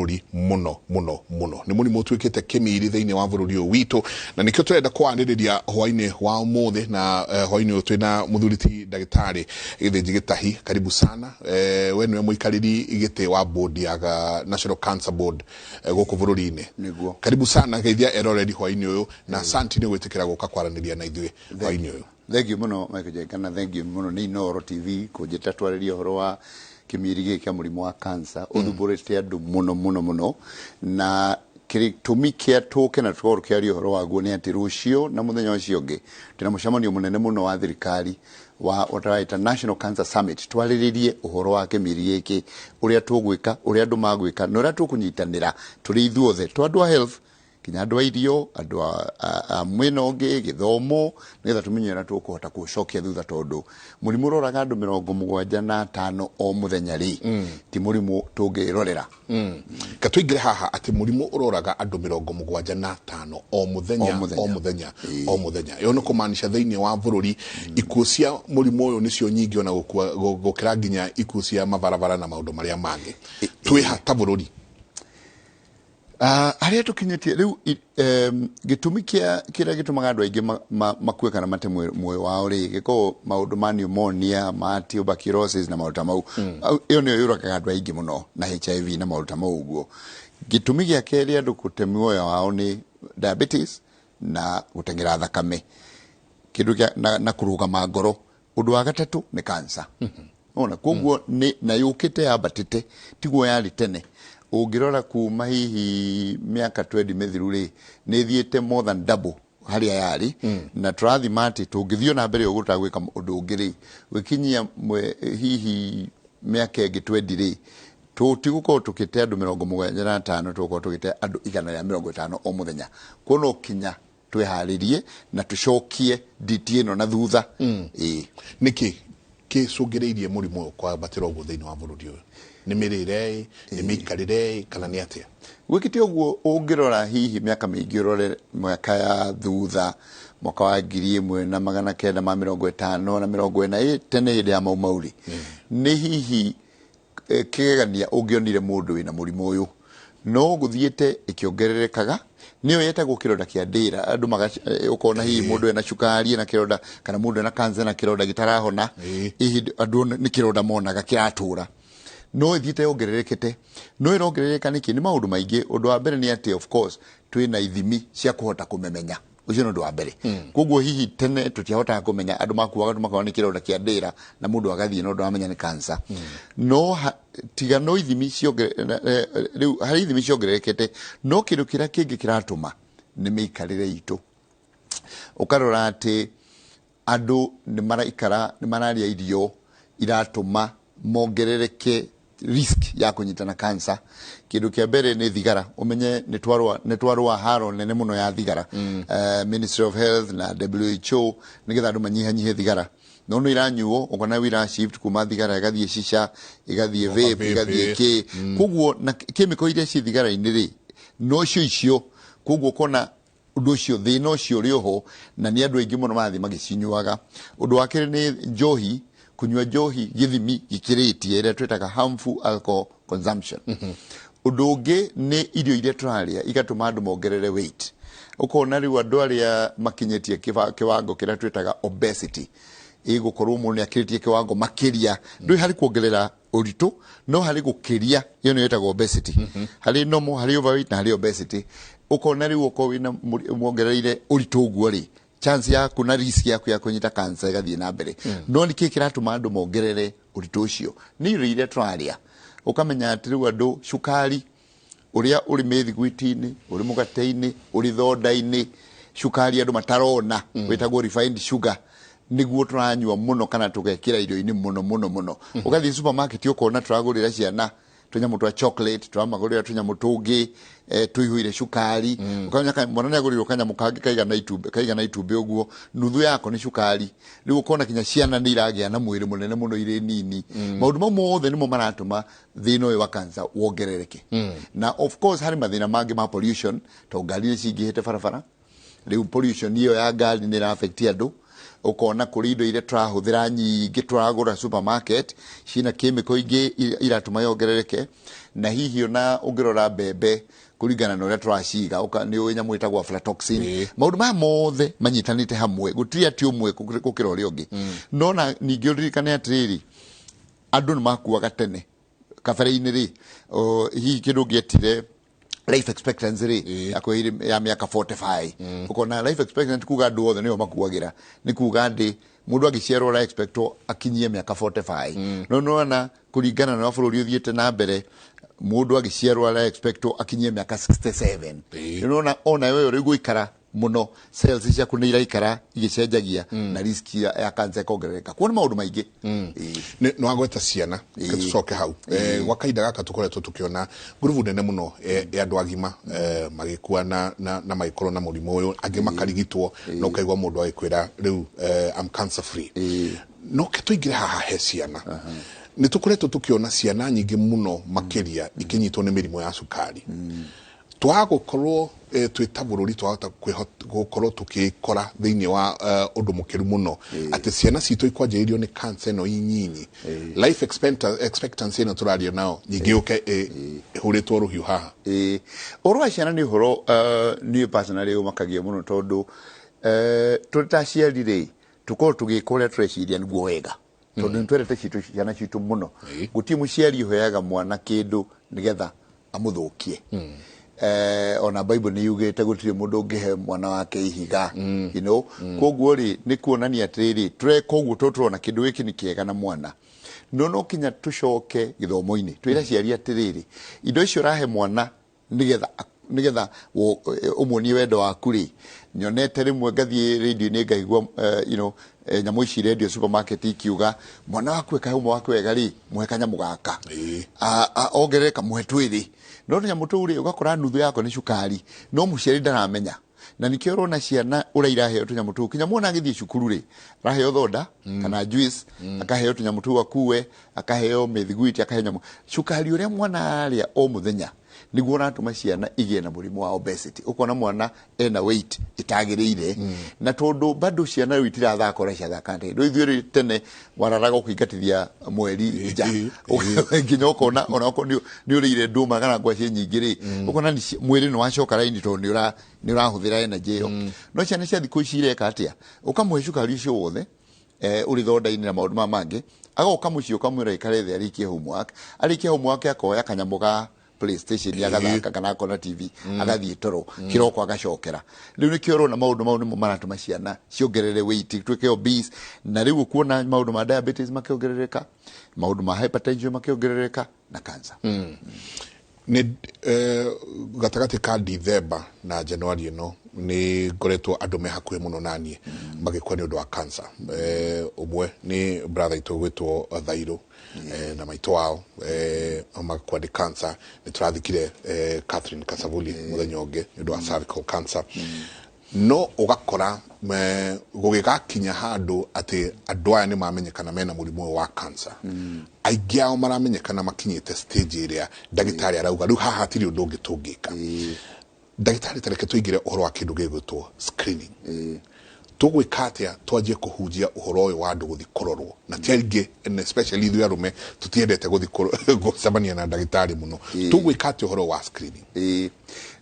Bũrũri mũno mũno mũno. Nĩ mũrimũ ũtuĩkĩte kĩmiri thĩinĩ wa bũrũri ũyũ witũ, na nĩkĩo tũrenda kwarĩrĩria hwainĩ wa ũmũthĩ. Na hwainĩ ũyũ twĩna mũthuri ti ndagĩtarĩ Gĩthĩnji Gĩtahi. Karibu sana. We nĩwe mũikarĩri gĩtĩ wa board ya National Cancer Board gũkũ bũrũri-inĩ. Nĩguo. Karibu sana, geithia eroreri hwainĩ ũyũ, na asanti nĩ gwĩtĩkĩra gũka kwaranĩria na ithuĩ hwainĩ ũyũ. Thank you mũno, Michael Njenga, na thank you mũno nĩ Inooro TV kũnjĩta twarĩrie ũhoro wa kĩmiri gĩkĩ kĩa mũrimũ wa cancer ũthumbũrĩte andũ mũno mũno mũno. Na gĩtũmi kĩa tũke na tũkorwo tũkĩaria ũhoro waguo nĩ atĩ rũciũ na mũthenya ũcio ũngĩ twĩna mũcemanio mũnene mũno wa thirikari wa ũtaraita National Cancer Summit, twarĩrĩrie ũhoro wa kĩmiri gĩkĩ, ũrĩa tũgwĩka, ũrĩa andũ magwĩka, na ũrĩa tũkũnyitanĩra tũrĩ ithuothe, to andũ a health, kinya andũ a irio, andũ a mwena ũngĩ, gĩthomo, nĩgetha tũmenye ũrĩa tũkũhota kũũcokia thutha, tondũ mũrimũ ũroraga andũ 75 o mũthenya rĩ, ti mũrimũ tũngĩrorera. Ka tũingĩre haha atĩ mũrimũ ũroraga andũ 75 o mũthenya. O mũthenya. O mũthenya, o mũthenya. Ĩyo nĩ kũmaanisha thĩinĩ wa bũrũri ikuũ cia mũrimũ ũyũ nĩcio nyingĩ ona gũkĩra nginya ikuũ cia mabarabara na maũndũ marĩa mangĩ. Twĩha ta bũrũri? Harĩa tũkinyĩtie rĩu, gĩtũmi kĩa kĩrĩa gĩtũmaga andũ aingĩ makue kana mate muoyo wao rĩ, gĩkoragwo maũndũ ma pneumonia, ma tuberculosis na maũndũ ta mau. Ĩyo nĩyo yũragaga andũ aingĩ mũno, na HIV na maũndũ ta mau ũguo. Gĩtũmi gĩa kerĩ andũ gũte muoyo wao nĩ diabetes na gũteng'era thakame, kĩndũ kĩa na kũrũgama ngoro. Ũndũ wa gatatũ nĩ cancer. Ona koguo nĩ na yũkĩte yambatĩte, tiguo yarĩ tene. Ũngĩrora kuma hihi mĩaka 20 mĩthiru rĩ, nĩ ĩthiĩte more than double harĩa yarĩ, na tũrathima atĩ tũngĩthiĩ na mbere ũguo tũtagwĩka ũndũ ũngĩ rĩ, gwĩkinyia hihi mĩaka ĩngĩ 20 rĩ, tũtigũkorwo tũkĩte andũ 75, tũgũkorwo tũgĩte andũ 150 o mũthenya. Kuo no kinya twĩharĩrie na tũcokie nditi ĩno na thutha. Ĩĩ. Nĩkĩ kĩcũngĩrĩirie mũrimũ ũyũ kwambatĩra ũguo thĩinĩ wa bũrũri ũyũ? Nĩ mĩrĩre ĩ, nĩ mĩikarĩre ĩ, kana nĩ atĩa? Gwĩkĩte ũguo, ũngĩrora hihi mĩaka mĩingĩ, ũrore mĩaka ya thutha, mwaka wa 1950 na 40 ĩ tene, hĩndĩ ya Mau Mau rĩ, nĩ hihi kĩgegania ũngĩonire mũndũ wĩna mũrimũ ũyũ, no gũthiĩte ĩkĩongererekaga. Nĩyo yetagwo kĩronda kĩa ndĩra. Andũ ũkona hihi mũndũ ena cukari ena kĩronda, kana mũndũ ena cancer na kĩronda gĩtarahona. Ihinda andũ nĩ kĩronda monaga kĩratũra, no ĩthiĩte yongererekete. No ĩrongerereka nĩkĩ? Nĩ maũndũ maingĩ. Ũndũ wa mbere nĩ atĩ of course twĩna ithimi cia kũhota kũmemenya. Ũcio nĩ ũndũ wa mbere. Koguo hihi tene tũtiahotaga kũmenya, andũ makuaga makona nĩ kĩronda kĩa ndĩra na mũndũ agathiĩ, no ndũramenya nĩ cancer. No tiga no ithimi rĩu harĩ ithimi ciongererekete, no kĩndũ kĩrĩa kĩngĩ kĩratũma nĩ mĩikarĩre itũ. Ũkarora atĩ andũ nĩ maraikara, nĩ mararĩa irio iratũma mongerereke risk ya kũnyitana cancer. Kĩndũ kĩa mbere nĩ thigara. Ũmenye nĩ twarũa haro nene mũno ya thigara, Ministry of Health na WHO, nĩgetha andũ manyihanyihie thigara, no nĩ iranyuo. Ũkona wira shift kuma thigara ĩgathiĩ shisha, ĩgathiĩ vape, vape, ĩgathiĩ kĩ. Koguo na chemical iria ci thigara-inĩ rĩ, no cio icio. Koguo ũkona ũndũ ũcio, thĩna ũcio ũrĩ oho, na nĩ andũ aingĩ mũno marathiĩ magĩcinyuaga. Ũndũ wa kerĩ nĩ njohi, kũnyua njohi gĩthimi gĩkĩrĩtie, ĩrĩa twĩtaga harmful alcohol consumption. Ũndũ ũngĩ nĩ irio iria tũrarĩa igatũma andũ mongerere weight. Ũkona rĩu andũ arĩa makinyĩtie kĩwango kĩrĩa twĩtaga obesity, ĩgũkorwo mũndũ nĩ akĩrĩtie kĩwango makĩria, ndũĩ harĩ kuongerera ũritũ, no harĩ gũkĩria, ĩyo nĩyo ĩtagwo obesity. Harĩ normal, harĩ overweight na harĩ obesity. Ũkona rĩu okorwo wĩna wongereire ũritũ ũguo rĩ, chance yaku na risk yaku ya kũnyita cancer ĩgathiĩ na mbere. No nĩkĩ kĩratũma andũ mongerere ũritũ ũcio? Nĩ irio iria tũrarĩa. Ũkamenya atĩ rĩu andũ, cukari ũrĩa ũrĩ mĩthiguiti-inĩ, ũrĩ mũgate-inĩ, ũrĩ thonda-inĩ, cukari andũ matarona wĩtagwo refined sugar, nĩguo tũranyua mũno kana tũgekĩra irio-inĩ mũno mũno mũno. Ũgathiĩ supermarket ũkona tũragũrĩra ciana tũnyamũ twa chocolate, tũramagũrĩra tũnyamũ tũngĩ tũihũire cukari. Ũkamenya mwana nĩ agũrĩirwo kanyamũ kangĩ kaigana itumbĩ, kaigana itumbĩ ũguo, nuthu yako nĩ cukari. Rĩu ũkona kinya ciana nĩ iragĩa na mwĩrĩ mũnene mũno irĩ nini. Maũndũ mau mothe nĩmo maratũma thĩna ũyũ wa cancer wongerereke. Na of course harĩ mathĩna mangĩ ma pollution, tondũ ngari nĩ cingĩhĩte barabara. Rĩu pollution ĩyo ya ngari nĩ ĩra affect andũ. Ũkona kũrĩ indo iria tũrahũthĩra nyingĩ tũragũra supermarket ciĩna chemical ingĩ iratũma yongerereke. Na hihi ona ũngĩrora mbembe kũringana na ũrĩa tũraciga, nĩ ũĩ nyamũ ĩtagwo aflatoxin. Maũndũ maya mothe manyitanĩte hamwe, gũtirĩ atĩ ũmwe gũkĩra ũrĩa ũngĩ. No na ningĩ ũririkane atĩrĩrĩ, andũ nĩ makuaga tene kabere-inĩ rĩ, hihi kĩndũ ũngĩetire life expectancy rĩ, hakuhĩ ya mĩaka 45. Ũkona life expectancy kuga andũ othe nĩo makuagĩra, nĩ kuga ndĩ mũndũ angĩciarwo ara expectwo akinyie mĩaka 45. No nĩwona kũringana na bũrũri ũthiĩte na mbere, mũndũ agĩciarwo ara expectwo akinyie mĩaka 67. Nĩwona ona wewe ũrĩ gũikara mũno, cells ciaku nĩ iraikara igĩcenjagia na risk ya cancer ĩkongerereka. Kuo nĩ maũndũ maingĩ. Nĩ wagweta ciana, reke tũcoke hau. Gwa kahinda gaka tũkoretwo tũkĩona ngurubu nene mũno ya andũ agima magĩkua na magĩkorwo na mũrimũ ũyũ, angĩ makarigitwo na ũkaigua mũndũ agĩkwĩra rĩu I'm cancer free. No ke tũingĩre haha he ciana. Nĩ tũkoretwo tũkĩona ciana nyingĩ mũno makĩria ikĩnyitwo nĩ mĩrimũ ya cukari. Twaga gũkorwo twĩ ta bũrũri twahota gũkorwo tũkĩkora thĩinĩ wa ũndũ mũkĩru mũno atĩ ciana citũ ikwanjĩrĩrio nĩ cancer ĩno inyinyi, life expectancy ĩno tũraria nao nyingĩ yũke ĩhũrĩtwo rũhiũ haha. Ĩĩ, ũhoro wa ciana nĩ ũhoro niĩ personally ũmakagia mũno, tondũ tũrĩ ta aciari rĩ, tũkorwo tũgĩka ũrĩa tũreciria nĩguo wega, tondũ nĩ twendete citũ ciana citũ mũno. Gũtirĩ mũciari ũheaga mwana kĩndũ nĩgetha amũthũkie. Ona Bible nĩ yugĩte gũtirĩ mũndũ ũngĩhe mwana wake ihiga. Koguo rĩ, nĩ kuonania atĩrĩrĩ, tũreka ũguo tondũ tũrona kĩndũ gĩkĩ nĩ kĩega na mwana. No kinya tũcoke gĩthomo-inĩ, twĩre aciari atĩrĩrĩ, indo icio ũrahe mwana nĩgetha ũmuonie wendo waku rĩ, nyonete rĩmwe ngathiĩ radio-inĩ ngaigua nyamũ ici radio supermarket ikiuga mwana waku eka homework wega rĩ, mũhe kanyamũ gaka. Ongerereka mũhe twĩrĩ. No tũnyamũ tũu rĩ, ũgakora nuthu yako nĩ cukari, no mũciari ndaramenya. Na nĩkĩo ũrona ciana ũrĩa iraheo tũnyamũ tũu, kinya mwana agĩthiĩ cukuru rĩ, araheo thoda kana juice, akaheo tũnyamũ tũu akue, akaheo mĩthiguiti, akaheo nyamũ. Cukari ũrĩa mwana ararĩa o mũthenya nĩguo ũratũma ciana igĩe na mũrimũ wa obesity. Ũkona mwana ena weight ĩtagĩrĩire, na tondũ bado ciana rĩu itirathaka ũrĩa ciathakaga tene. Rĩu ithuĩ rĩ tene wararaga ũkĩingatithia mweri nja nginya ũkona ona okorwo nĩ ũrĩire ndũma kana ngwacĩ nyingĩ rĩ, ũkona mwĩrĩ nĩ wacoka raini tondũ nĩ ũrahũthĩra energy ĩyo. No ciana cia thikũ ici ireka atĩa? Ũkamũhe cukari ũcio wothe ũrĩ thonda-inĩ na maũndũ maya mangĩ, agoka mũciĩ ũkamwĩra aikare thĩ arĩkie homework. Arĩkia homework akoya kanyamũ ga PlayStation agathaka kana akona TV, agathiĩ toro, kĩroko agacokera. Rĩu nĩkĩo ũrona maũndũ mau nĩmo maratũma ciana ciongerere weight, ituĩke obese. Na rĩu ũkuona maũndũ ma diabetes makĩongerereka, maũndũ ma hypertension makĩongerereka na cancer. Nĩ gatagatĩ ka Dithemba na Januari ĩno nĩ ngoretwo andũ me hakuhĩ mũno naniĩ magĩkua nĩ ũndũ wa cancer. Ũmwe nĩ brother itũ gwĩtwo Thairũ na maitũ wao magakua nĩ cancer. Nĩ tũrathikire Catherine Kasavuli mũthenya ũngĩ nĩ ũndũ wa cervical cancer. No ũgakora gũgĩgakinya handũ atĩ andũ aya nĩ mamenyekana mena mũrimũ ũyũ wa cancer, aingĩ ao maramenyekana makinyĩte stage ĩrĩa ndagĩtarĩ arauga rĩu haha hatirĩ ũndũ ũngĩ tũngĩka. Ndagĩtarĩ, tareke tũingĩre ũhoro wa kĩndũ gĩgwĩtwo screening. Tũgwĩka atĩa twanjie kũhunjia ũhoro ũyũ wa andũ gũthiĩ kũrorwo? Na ti aingĩ, and especially ithuĩ arũme tũtiendete gũthiĩ gũcemania na ndagĩtarĩ mũno. Tũgwĩka atĩa ũhoro wa screening? Ĩĩ.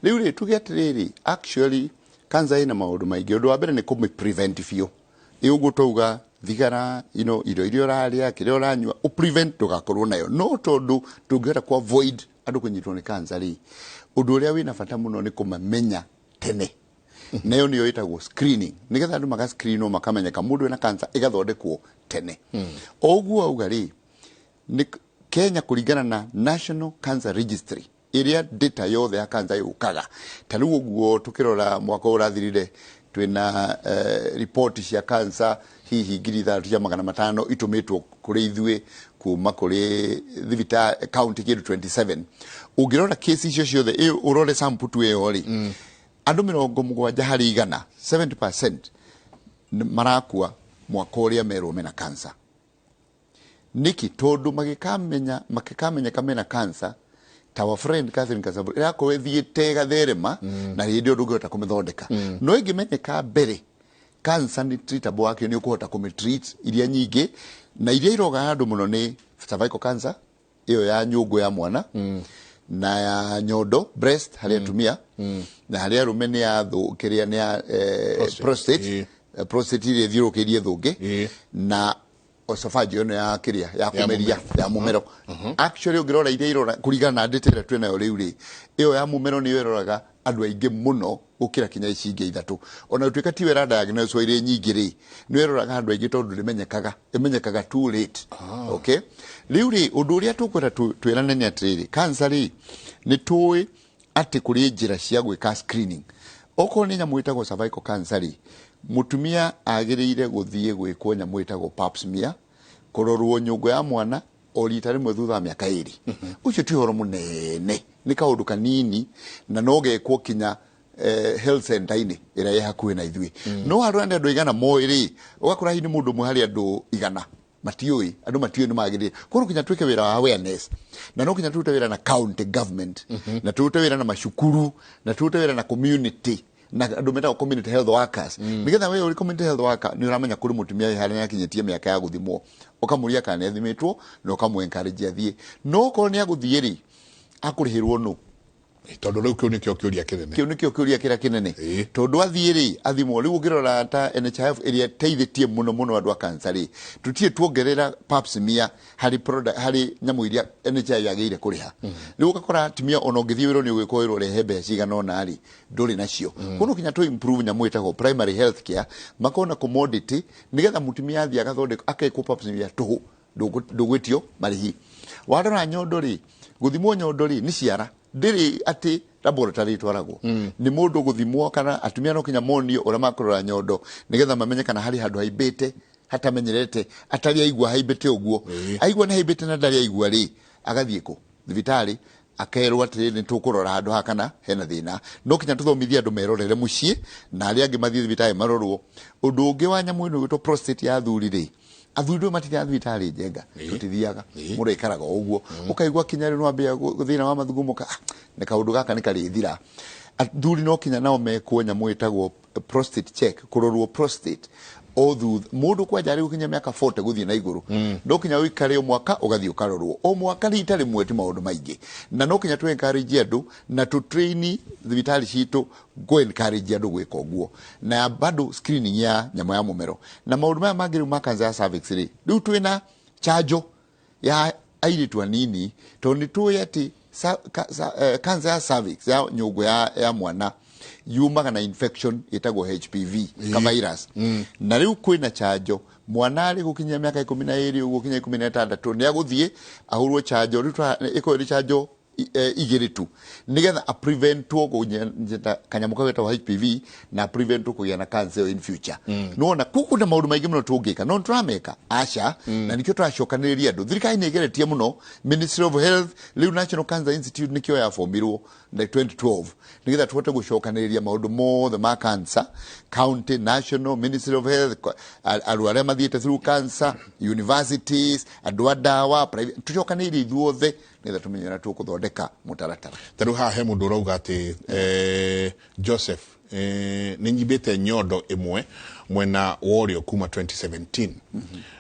Rĩu rĩ, tuge atĩrĩrĩ, actually cancer ĩna maũndũ maingĩ. Ũndũ wa mbere nĩ kũmĩ prevent biũ. Ĩ ũguo twauga thigara, irio iria ũrarĩa, kĩrĩa ũranyua, ũ prevent ndũgakorwo nayo. No tondũ tũngĩhota ku avoid andũ kũnyitwo nĩ cancer rĩ, ũndũ ũrĩa wĩna bata mũno nĩ kũmamenya tene. Nayo nĩyo ĩtagwo screening, nĩgetha andũ magascreenwo makamenyeka mũndũ wĩna cancer ĩgathondekwo tene. O ũguo auga rĩ, nĩ Kenya kũringana na National Cancer Registry ĩrĩa data yothe ya cancer yũkaga, ta rĩu ũguo tũkĩrora mwaka ũyũ ũrathirire, twĩna riboti cia cancer hihi 6500 itũmĩtwo kũrĩ ithuĩ kuma kũrĩ thibitarĩ county kĩndũ 27. Ũngĩrora case icio ciothe, ĩyo ũrore sample tu ĩyo rĩ, andũ 70%, 70% marakua mwaka ũrĩa merwo mena cancer. Nĩkĩ? Tondũ magĩkamenya makĩkamenyeka mena cancer, ta our friend Catherine Kasaburi, ĩrakorwo ĩthiĩte ĩgatherema na hĩndĩ ĩyo ndũngĩhota kũmĩthondeka. No ĩngĩmenyeka mbere Cancer nĩ treatable wakĩo, nĩ ũkũhota kũmĩ treat iria nyingĩ, na iria irogaga andũ mũno nĩ cervical cancer, ĩyo ya nyũngũ ya mwana, na ya nyondo, breast, harĩ atumia, na harĩ arũme nĩ ya kĩrĩa nĩ ya Prostate. Prostate. Prostate iria ĩthiũrũrũkĩirie thũngĩ na esophageal ĩno ya kĩrĩa ya kũmeria, ya mũmero. Actually, ũngĩrora iria irora kũringana na data ĩrĩa twĩnayo rĩu rĩ, ĩyo ya mũmero nĩyo ĩroraga andũ aingĩ mũno gũkĩra kinya ici ingĩ ithatũ. Ona gũtuĩka tiyo ĩra diagnose irĩ nyingĩ rĩ, nĩyo ĩroraga andũ aingĩ tondũ ndĩmenyekaga, ĩmenyekaga too late. Okay, rĩu rĩ, ũndũ ũrĩa tũkwenda twĩrane nĩ atĩrĩrĩ, cancer rĩ, nĩ tũĩ atĩ kũrĩ njĩra cia gwĩka screening. Okorwo nĩ nyamũ ĩtagwo cervical cancer rĩ, mũtumia agĩrĩire gũthiĩ gwĩkwo nyamũ ĩtagwo pap smear, kũrorwo nyũngũ ya mwana o rita rĩmwe thutha wa mĩaka 2. Ũcio ti ũhoro mũnene, nĩ kaũndũ kanini na no gekwo kinya health center-inĩ ĩrĩa ĩ hakuhĩ na ithuĩ. No handũ nĩ andũ aigana moĩ rĩ, ũgakora hihi nĩ mũndũ ũmwe harĩ andũ 100 matiũĩ. Andũ matiũĩ nĩ magĩrĩire koguo kinya twĩke wĩra wa awareness, na no kinya tũrute wĩra na county government, na tũrute wĩra na macukuru, na tũrute wĩra na community, na andũ metagwo community health workers, nĩgetha we ũrĩ community health worker nĩ ũramenya kũrĩ mũtumia wĩ harĩa nĩakinyĩtie mĩaka ya gũthimwo, ũkamũria kana nĩ athimĩtwo na ũkamũ encourage athiĩ. No okorwo nĩ agũthiĩ rĩ, akũrĩhĩrwo nũ? Tondũ rĩu kĩu nĩkĩo kĩũria kĩnene. Kĩu nĩkĩo kĩũria kĩrĩa kĩnene. Tondũ athiĩ rĩ, athimwo. Rĩu ũngĩrora ta NHIF ĩrĩa ĩteithĩtie mũno mũno andũ a cancer rĩ, tũtirĩ tuongerera pap smear harĩ product, harĩ nyamũ iria NHIF yagĩrĩire kũrĩha. Rĩu ũgakora atumia ona ũngĩthiĩ wĩrwo nĩ ũgwĩkwo wĩrwo ũrehe mbeca cigana ũna rĩ, ndũrĩ nacio. Koguo no kinya tũ improve nyamũ ĩtagwo primary health care, makorwo na commodity, nĩgetha mũtumia athiĩ agathondekwo, akekwo pap smear tũhũ, ndũgwĩtio marĩhi. Warora nyondo rĩ, gũthimwo nyondo rĩ, nĩ ciara, ndĩrĩ atĩ laboratory itwaragwo. Nĩ mũndũ gũthimwo, kana atumia no kinya monio ũrĩa makũrora nyondo nĩgetha mamenye kana harĩ handũ haimbĩte hatamenyerete, atarĩ aigua haimbĩte ũguo. Aigua nĩ haimbĩte na ndarĩ aigua rĩ, agathiĩ kũ thibitarĩ akerwo atĩrĩ, nĩ tũkũrora handũ haha kana hena thĩna. No kinya tũthomithie andũ merorere mũciĩ na arĩa angĩ mathiĩ thibitarĩ marorwo. Ũndũ ũngĩ wa nyamũ ĩno ĩgwĩtwo prostate ya athuri rĩ, athuri ndũĩ matithiaga thibitarĩ njenga. Tũtithiaga, mũndũ aikaraga o ũguo, ũkaigua kinya rĩu nĩwambia thĩna wa mathugumo ka, nĩ kaũndũ gaka nĩ karĩthira. Athuri no kinya nao mekwo nyamũ ĩtagwo prostate check, kũrorwo prostate o thutha mũndũ kwanja arĩ gũkinya mĩaka 40 gũthiĩ na igũrũ. No kinya ũikare o mwaka ũgathiĩ ũkarorwo o mwaka rita rĩmwe, ti maũndũ maingĩ. Na no kinya tũ encourage andũ na tũ train thibitarĩ citũ kũ encourage andũ gwĩka ũguo, na bado screening ya nyamũ ya mũmero na maũndũ maya mangĩ. Rĩu ma cancer ya cervix rĩ, rĩu twĩna chanjo ya airĩtu anini, tondũ nĩ tũĩ atĩ cancer ya cervix, ya nyũngũ ya mwana, yumaga na infection ĩtagwo HPV ka virus. Na rĩu kwĩna chanjo, mwana arĩ gũkinyia mĩaka 12 ũguo kinya 16 nĩ agũthiĩ ahũrwo chanjo. Rĩu ĩkorwo ĩrĩ chanjo igĩrĩ tu, nĩgetha apreventwo kũnyita kanyamũ kau getagwo HPV na apreventwo kũgĩa na cancer in future. Nĩwona koguo na maũndũ maingĩ mũno tũngĩka, no nĩtũrameka aca, na nĩkĩo tũracokanĩrĩria andũ. Thirikari nĩ ĩgeretie mũno, Ministry of Health, rĩu National Cancer Institute nĩkĩo yabomirwo na 2012 nĩgetha tũhote gũcokanĩrĩria maũndũ mothe ma cancer, county, national, Ministry of Health, andũ arĩa mathiĩte through cancer, universities, andũ a ndawa private, tũcokanĩrĩrie ithuothe nĩgetha tũmenye ũrĩa tũkũthondeka mũtaratara. Ta rĩu haha he mũndũ ũrauga atĩ Joseph, nĩ nyimbĩte nyondo ĩmwe mwena wa ũrĩo kuma 2017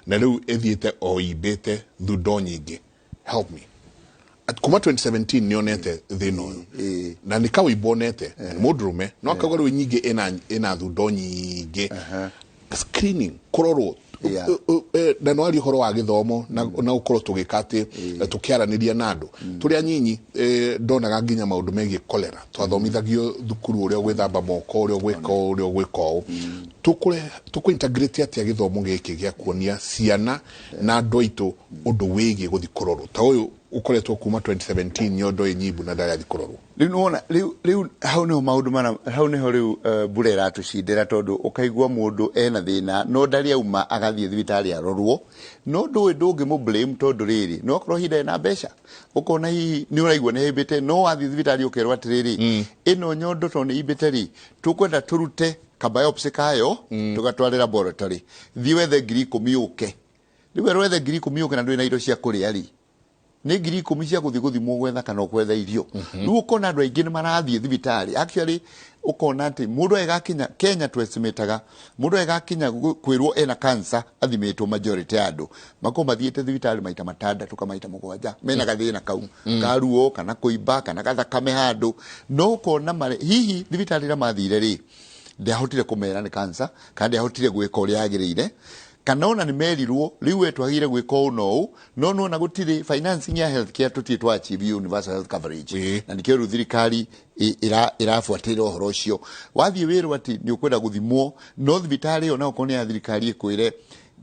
na rĩu ĩthiĩte o imbĩte thundo nyingĩ, help me. At kuma 2017 nĩonete thĩna ũyũ na nĩ kawĩimbo onete, na nĩ mũndũrũme, no akauga rĩu nyingĩ ĩna thundo nyingĩ. Screening, kũrorwo, na no aria ũhoro wa gĩthomo na gũkorwo tũgĩka atĩ tũkĩaranĩria na andũ tũrĩ anyinyi. Ndonaga nginya maũndũ megiĩ cholera twathomithagio thukuru, ũrĩa ũgwĩthamba moko, ũrĩa ũgwĩka ũũ, ũrĩa ũgwĩka ũũ. Tũkũ integrate atĩa gĩthomo gĩkĩ gĩa kuonia ciana na andũ aitũ ũndũ wĩgiĩ gũthiĩ kũrorwo ta ũyũ ũkoretwo kuma 2017, nyondo ĩ nyimbu na ndarathiĩ kũrorwo? Rĩu nĩwona rĩu hau nĩho maũndũ mana, hau nĩho rĩu mbura ĩratũcindĩra, tondũ ũkaigua mũndũ ena thĩna no ndarĩ auma agathiĩ thibitarĩ arorwo. No ndũĩ ndũngĩmũ blame, tondũ rĩrĩ, no akorwo ihinda ena mbeca, ũkona hihi nĩ ũraigua nĩ haimbĩte, no wathiĩ thibitarĩ ũkerwo atĩrĩrĩ, ĩno nyondo tondũ nĩ imbĩte rĩ, tũkwenda tũrute ka biopsy kayo tũgatware laboratory, thiĩ wethe 10,000 ũke. Rĩu werwo wethe 10,000 ũke na ndũrĩ na indo cia kũrĩa rĩ, nĩ 10,000 cia gũthiĩ gũthimwo gwetha kana ũkwetha irio. Rĩu ũkona andũ aingĩ nĩ marathiĩ thibitarĩ actually. Ũkona atĩ mũndũ agĩgakinya Kenya twestimataga mũndũ agĩgakinya kwĩrwo ena cancer athimĩtwo, majority ya andũ makorwo mathiĩte thibitarĩ maita 6 kana maita 7 mena gathĩna kau ka ruo kana kũimba kana gathakame handũ. No ũkona mare hihi thibitarĩ ĩrĩa mathire rĩ, ndiahotire kũmera nĩ cancer kana ndiahotire gwĩka ũrĩa yagĩrĩire, kana ona nĩ merirwo rĩu we twagĩrĩire gwĩka ũũ na ũũ, no nona gũtirĩ financing ya health care, tũtirĩ twa achieve universal health coverage. Na nĩkĩo rĩu thirikari ĩrabuatĩrĩra ũhoro ũcio. Wathiĩ wĩrwo atĩ nĩ ũkwenda gũthimwo, no thibitarĩ ĩyo na okorwo nĩ ya thirikari ĩkwĩre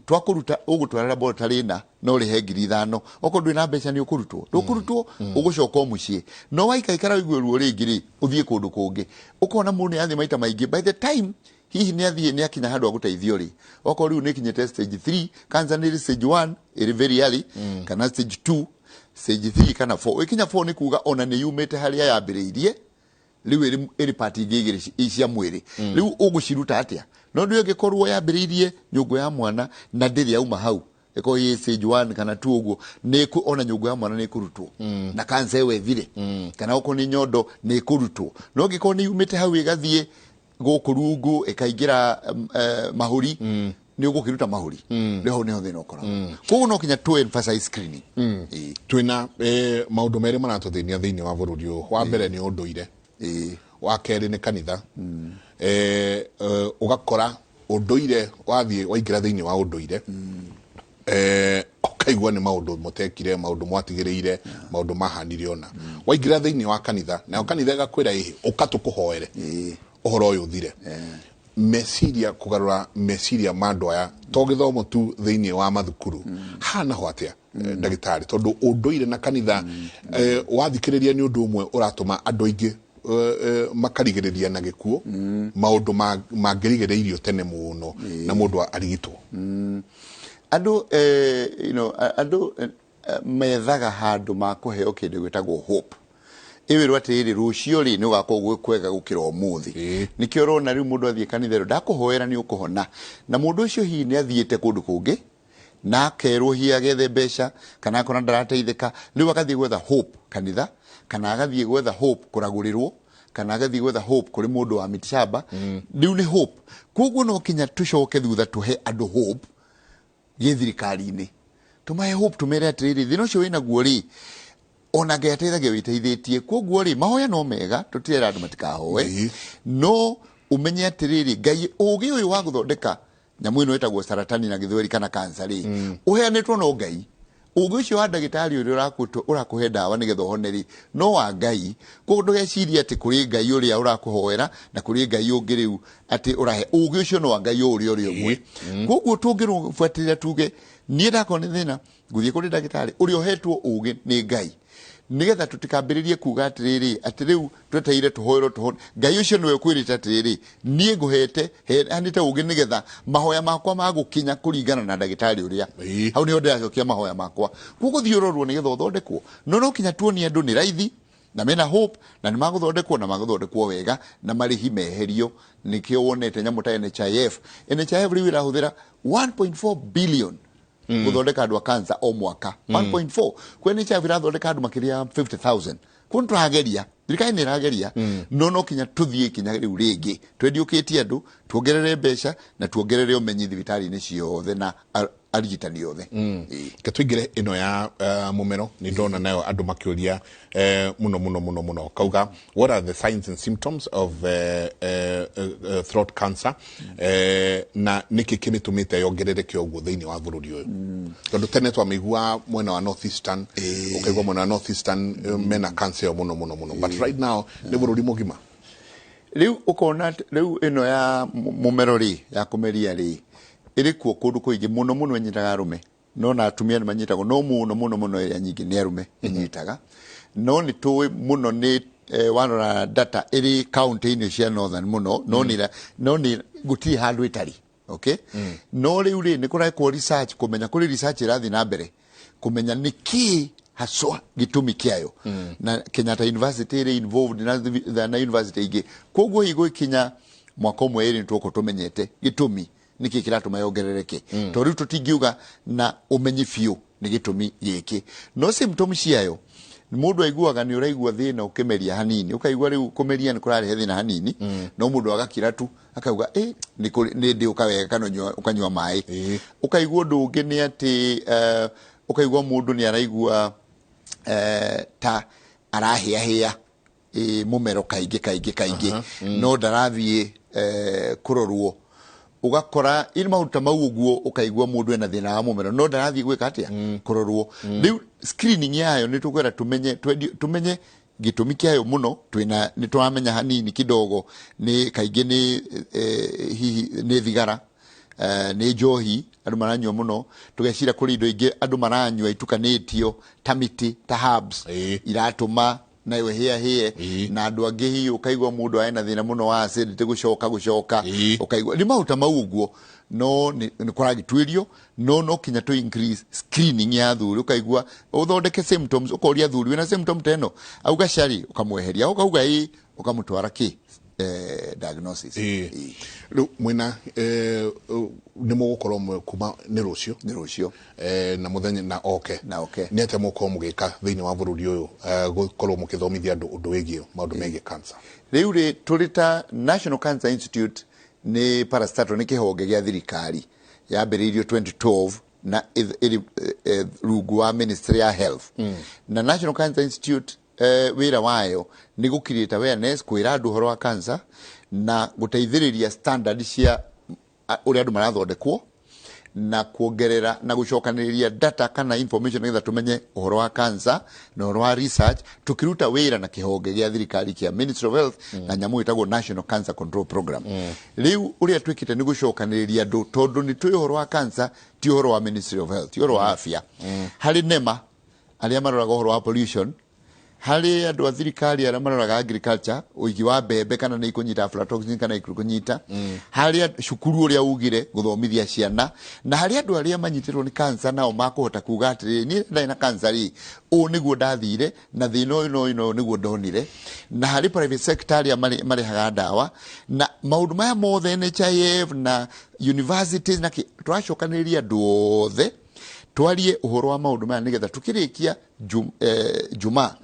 twakũruta ũgũtwara laboratory ĩna no ũrĩhe 5,000, okorwo ndwĩ na mbeca nĩ ũkũrutwo, ndũkũrutwo, ũgũcoka o mũciĩ. No waikaikara ũigue ruo rĩngĩ rĩ, ũthiĩ kũndũ kũngĩ. Ũkona mũndũ nĩ athiĩ maita maingĩ, by the time hihi nĩ athiĩ nĩ akinya handũ ha gũteithio rĩ, okorwo rĩu nĩ ĩkinyĩte stage 3. Cancer nĩ ĩrĩ stage 1 ĩrĩ very early, kana stage 2, stage 3 kana 4. Ĩkinya 4 nĩ kuga ona nĩ yumĩte harĩa yambĩrĩirie, rĩu ĩrĩ part ingĩ igĩrĩ cia mwĩrĩ. Rĩu ũgũciruta atĩa? No ndũ ĩngĩkorwo yambĩrĩirie nyũngũ ya mwana na ndĩrĩ yauma hau, ĩkorwo ĩ stage 1 kana 2 ũguo, nĩ ona nyũngũ ya mwana nĩ ĩkũrutwo na cancer ĩyo ĩthire, kana okorwo nĩ nyondo nĩ ĩkũrutwo. No ĩngĩkorwo nĩ yumĩte hau ĩgathiĩ gũkũ rungu ĩkaingĩra mahũri, nĩ ũgũkĩruta mahũri rĩu, hau nĩho thĩna ũkoragwo. Koguo no kinya tũ emphasize screening. Ĩĩ. Twĩna maũndũ merĩ maratũthĩnia thĩinĩ wa bũrũri ũyũ. Wa mbere nĩ ũndũire, wa kerĩ nĩ kanitha. Ũgakora ũndũire, wathiĩ waingĩra thĩinĩ wa ũndũire, ũkaigua nĩ maũndũ mũtekire, maũndũ mwatigĩrĩire, maũndũ mahanire. Ona waingĩra thĩinĩ wa kanitha, nayo kanitha ĩgakwĩra ĩhĩ ũka tũkũhoere ũhoro ũyũ ũthire. Meciria, kũgarũra meciria ma andũ aya to gĩthomo tu thĩinĩ wa mathukuru, haha naho atĩa, ndagĩtarĩ? Tondũ ũndũire na kanitha, wathikĩrĩria, nĩ ũndũ ũmwe ũratũma andũ aingĩ makarigĩrĩria na gĩkuũ maũndũ mangĩrigĩrĩirio tene mũno na mũndũ arigitwo. Andũ andũ methaga handũ ma kũheo kĩndũ gĩtagwo hope, ĩwĩrwo atĩrĩrĩ, rũciũ rĩ nĩ ũgakorwo gwĩ kwega gũkĩra ũmũthĩ. Nĩkĩo ũrona rĩu mũndũ athiĩ kanitha ĩrwo ndakũhoera nĩ ũkũhona, na mũndũ ũcio hihi nĩ athiĩte kũndũ kũngĩ na akerwo hihi agethe mbeca kana akona ndarateithĩka, rĩu agathiĩ gwetha hope kanitha, kana agathiĩ gwetha hope kũragũrĩrwo, kana agathiĩ gwetha hope kũrĩ mũndũ wa mitishamba. Rĩu nĩ hope. Koguo no kinya tũcoke thutha tũhe andũ hope gĩthirikari-inĩ, tũmahe hope, tũmere atĩrĩrĩ, thĩna ũcio wĩnaguo rĩ, ona Ngai ateithagia wĩteithĩtie. Koguo rĩ, mahoya no mega, tũtirera andũ matikahoe, no ũmenye atĩrĩrĩ, Ngai ũgĩ ũyũ wa gũthondeka nyamũ ĩno ĩtagwo saratani na gĩthweri kana cancer rĩ, ũheanĩtwo no Ngai. Ũgĩ ũcio wa ndagĩtarĩ ũrĩa ũrakũhe ndawa nĩgetha ũhone rĩ, no wa Ngai. Koguo ndũgecirie atĩ kũrĩ Ngai ũrĩa ũrakũhoera na kũrĩ Ngai ũngĩ rĩu atĩ ũrahe ũgĩ ũcio, no wa Ngai o ũrĩa ũrĩ ũmwe. Koguo tũngĩbuatĩrĩra tuge niĩ ndakorwo nĩ thĩna ngũthiĩ kũrĩ ndagĩtarĩ ũrĩa ũhetwo ũgĩ nĩ Ngai, nĩgetha tũtikambĩrĩrie kuga atĩrĩrĩ, atĩ rĩu twetereire tũhoerwo tũhone. Ngai ũcio nĩwe ũkwĩrĩte atĩrĩrĩ, niĩ ngũhete heanĩte ũgĩ nĩgetha mahoya makwa magũkinya kũringana na ndagĩtarĩ ũrĩa hau nĩho ndĩracokia mahoya makwa. Koguo thiĩ ũrorwo nĩgetha ũthondekwo, no no kinya tuonie andũ nĩ raithi na mena hope na nĩ magũthondekwo na magũthondekwo wega na marĩhi meherio. Nĩkĩo wonete nyamũ ta NHIF. NHIF rĩu ĩrahũthĩra 1.4 billion gũthondeka andũ a cancer o mwaka, 1.4. Kwa NHIF ĩrathondeka andũ makĩria ya 50,000. Kuo nĩ tũrageria, thirikari nĩ ĩrageria, no no kinya tũthiĩ kinya rĩu rĩngĩ twendiũkĩtie andũ, tuongerere mbeca na tuongerere ũmenyi thibitarĩ-inĩ ciothe na arigitani othe. Ĩĩ. Reke tũingĩre ĩno ya mũmero. Nĩ ndona nayo andũ makĩũria mũno mũno mũno mũno, kauga, what are the signs and symptoms of throat cancer, na nĩkĩ kĩmĩtũmĩte yongerereke ũguo thĩinĩ wa bũrũri ũyũ? Tondũ tene twamĩigua mwena wa north eastern, ũkaigua mwena wa north eastern mena cancer ĩyo mũno mũno mũno, but right now nĩ bũrũri mũgima. Rĩu ũkona rĩu ĩno ya mũmero rĩ, ya kũmeria rĩ, ĩrĩ kuo kũndũ kũingĩ mũno mũno. Ĩnyitaga arũme, no na atumia nĩ manyitagwo, no mũno mũno mũno ĩrĩa nyingĩ nĩ arũme ĩnyitaga. No nĩ tũĩ mũno nĩ warora data ĩrĩ kaunti-inĩ cia northern mũno, no nĩ gũtirĩ handũ ĩtarĩ. Okay, no rĩu rĩ, nĩ kũrekwo research kũmenya, kũrĩ research ĩrathiĩ na mbere kũmenya nĩ kĩ haswa gĩtũmi kĩayo, na Kenyatta University ĩrĩ involved na university ingĩ. Koguo igũkinya mwaka ũmwe ĩrĩ nĩtũgũkorwo tũmenyete gĩtũmi nĩkĩ kĩratũma yongerereke, tondũ rĩu tũtingiuga na ũmenyi biũ nĩ gĩtũmi gĩkĩ, no symptom ciayo Mũndũ aiguaga nĩ ũraigua thĩna ũkĩmeria hanini, ũkaigua rĩu kũmeria nĩ kũrarehe thĩna hanini, no mũndũ agakira tu akauga ĩ nĩ ndĩ wega kana ũkanyua maĩ. Ũkaigua ũndũ ũngĩ nĩ atĩ ũkaigua mũndũ nĩ araigua ta arahĩahĩa mũmero kaingĩ kaingĩ kaingĩ, no ndarathiĩ kũrorwo. Ũgakora ĩ maũndũ ta mau ũguo, ũkaigua mũndũ ena thĩna wa mũmero no ndarathiĩ gwĩka atĩa, kũrorwo. Rĩu screening yayo nĩ tũkwenda tũmenye, tũmenye gĩtũmi kĩayo mũno. Twĩna nĩ tũramenya hanini kidogo nĩ kaingĩ nĩ hihi nĩ thigara, nĩ njohi andũ maranyua mũno. Tũgeciria kũrĩ indo ingĩ andũ maranyua itukanĩtio ta mĩtĩ, ta herbs, iratũma nayo hĩahĩe. Na andũ angĩ hihi ũkaigua mũndũ ena thĩna mũno wa acidity, gũcoka gũcoka. Ũkaigua nĩ maũndũ ta mau ũguo, no nĩ kũragĩtuĩrio, no kinya tũ increase screening ya athuri. Ũkaigua ũthondeke symptoms, ũkoria athuri wĩna symptom ta ĩno, auga cari, ũkamweheria, ũkauga ĩ, ũkamũtwara kĩ diagnosis. Rĩu mwĩna nĩ mũgũkorwo kuma nĩ rũciũ? Nĩ rũciũ. Na mũthenya na oke. Na oke. Nĩ atĩa mũgũkorwo mũgĩka thĩinĩ wa bũrũri ũyũ, gũkorwo mũkĩthomithia andũ ũndũ wĩgiĩ maũndũ megiĩ cancer? Rĩu rĩ tũrĩ ta National Cancer Institute, nĩ parastatal, nĩ kĩhonge gĩa thirikari yambĩrĩirio 2012 na ĩrĩ rungu wa Ministry ya Health. Na National Cancer Institute wĩra wayo nĩ gũ create awareness, kwĩra andũ ũhoro wa cancer na gũteithĩrĩria standard cia ũrĩa andũ marathondekwo na kuongerera na gũcokanĩrĩria data kana information nĩgetha tũmenye ũhoro wa cancer na ũhoro wa research, tũkĩruta wĩra na kĩhonge gĩa thirikari kĩa Ministry of Health na nyamũ ĩtagwo National Cancer Control Program. Rĩu ũrĩa twĩkĩte nĩ gũcokanĩrĩria andũ, tondũ nĩ tũĩ ũhoro wa cancer ti ũhoro wa Ministry of Health, ti ũhoro wa afya. Harĩ NEMA arĩa maroraga ũhoro wa pollution, harĩ andũ a thirikari arĩa maroraga agriculture, ũigi wa mbembe kana nĩ ikũnyita aflatoxin kana ikũnyita, harĩ cukuru ũrĩa ugire gũthomithia ciana, na harĩ andũ arĩa manyitĩtwo nĩ cancer nao makũhota kuga atĩrĩrĩ, niĩ ndarĩ na cancer rĩ, ũũ nĩguo ndathire na thĩna ũyũ na ũyũ na ũyũ nĩguo ndonire, na harĩ private sector arĩa marehaga ndawa na maũndũ maya mothe, NHIF na universities na tũracokanĩrĩria andũ othe twarie ũhoro wa maũndũ maya nĩgetha tukĩrĩkia juma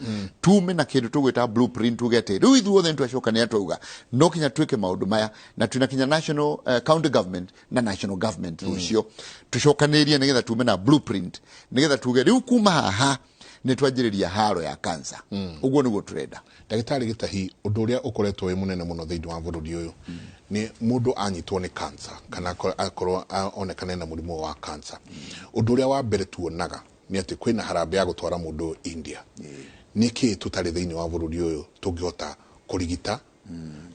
tume na kĩndũ tũgwĩta blueprint, tuge atĩ rĩu ithuothe nĩ twacokanĩra twauga no kinya twĩke maũndũ maya, na twĩna kinya national county government na national government. Rũcio tũcokanĩrĩrie nĩgetha tume na blueprint, nĩgetha tuge rĩu kuma haha nĩ twanjĩrĩria haro ya cancer. Ũguo nĩguo tũrenda. Ndagĩtarĩ Gĩtahi, ũndũ ũrĩa ũkoretwo wĩ mũnene mũno thĩinĩ wa bũrũri ũyũ nĩ mũndũ anyitwo nĩ cancer kana akorwo onekane na mũrimũ wa cancer, ũndũ ũrĩa wa mbere tuonaga nĩ atĩ kwĩna harambee ya gũtwara mũndũ India. Nĩ kĩĩ tũtarĩ thĩinĩ wa bũrũri ũyũ tũngĩhota kũrigita,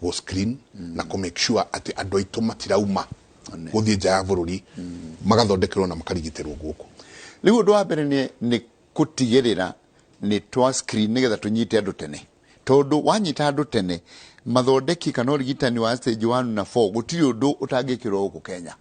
gũ screen na kũ make sure atĩ andũ aitũ matirauma gũthiĩ nja ya bũrũri, magathondekerwo na makarigitĩrwo gũkũ? Rĩu ũndũ wa mbere nĩ gũtigĩrĩra nĩ twa screen nĩgetha tũnyite andũ tene, tondũ wanyita andũ tene, mathondeki kana ũrigitani wa stage 1 na 4 gũtirĩ ũndũ ũtangĩkĩrwo gũkũ Kenya